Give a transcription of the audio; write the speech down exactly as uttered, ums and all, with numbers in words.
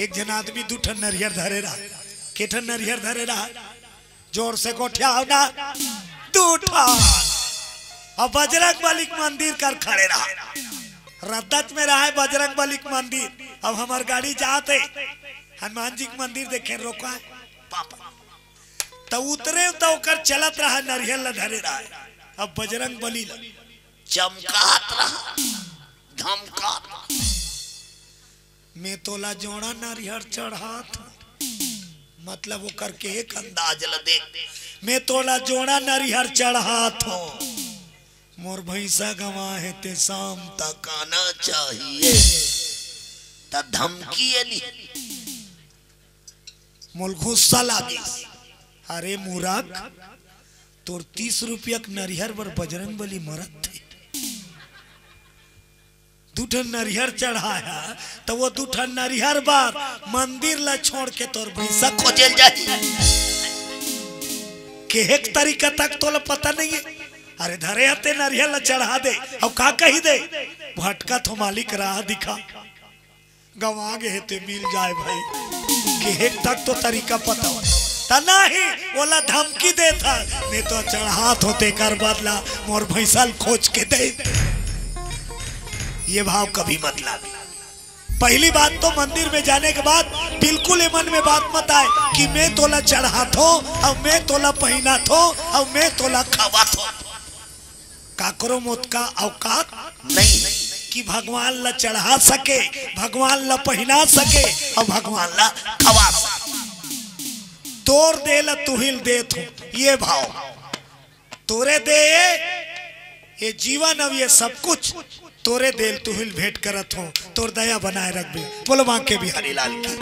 एक झन आदमी दू ठन नरियर धरे रहा। के ठन नरियर धरे रहा? जोर से गोठियाव ना। दू ठन। अब बजरंग बली के मंदिर कर खड़े रहा। रद्दच में रहा है बजरंग बली के मंदिर। अब हमर गाड़ी जात हे, हनुमान जी के मंदिर देखे रोका है पापा। त उतरे त ओकर चलत रहा, नरियर ला धरे रहा है। अब बजरंग बली ला चमकात रहा, धमकात रहा। मैं तोला जोड़ा नरियर चढ़ात हूँ। मतलब ओकर के एक अंदाज ल देख, मैं तोला जोड़ा नरियर चढ़ात हूँ। मोर भैंसा गंवा हे ते शाम तक आना चाहिए। त धमकी ये ली। मोल गुस्सा लागिस। अरे मूरख, तोर तीस रुपया के नरियर बर बजरंग बली मरत थे। दू ठन नरियर चढ़ाया, त वो दू ठन नरियर बर मंदिर ला छोड़ के तोर भैंसा खोजे ल जाही। केहेक तरीका तक तोला पता नहीं है। अरे धरे हते नरियर ला चढ़ा दे, अब का कही दे? भटकत हों मालिक राह दिखा। गंवा गे हे ते मिल जाए भाई। केहेक तक तो तरीका पता हो। त नहीं, ओला धमकी देत हस, मैं तो चढ़ात हों तेकर बदला मोर भैंसा ल खोज के दे। ये भाव कभी मत लाबे। पहली बात तो मंदिर में जाने के बाद बिल्कुल ये मन में बात मत आए कि मैं तोला चढ़ात हों, अब मैं तोला पहिनात हों, अब मैं तोला खवात हों। काकरो मोतका औकात नहीं है कि भगवान ला चढ़ा सके, भगवान ला पहिना सके अउ भगवान ला खवा सके। तोर देह ला तुहिल देत हों, ये भाव। तोरे देह, ये जीवन अउ ये सब कुछ तोरे देह ल तुहिल भेंट करत हों। तोर दया बनाए रखबे। बोलो बांके बिहारी लाल की।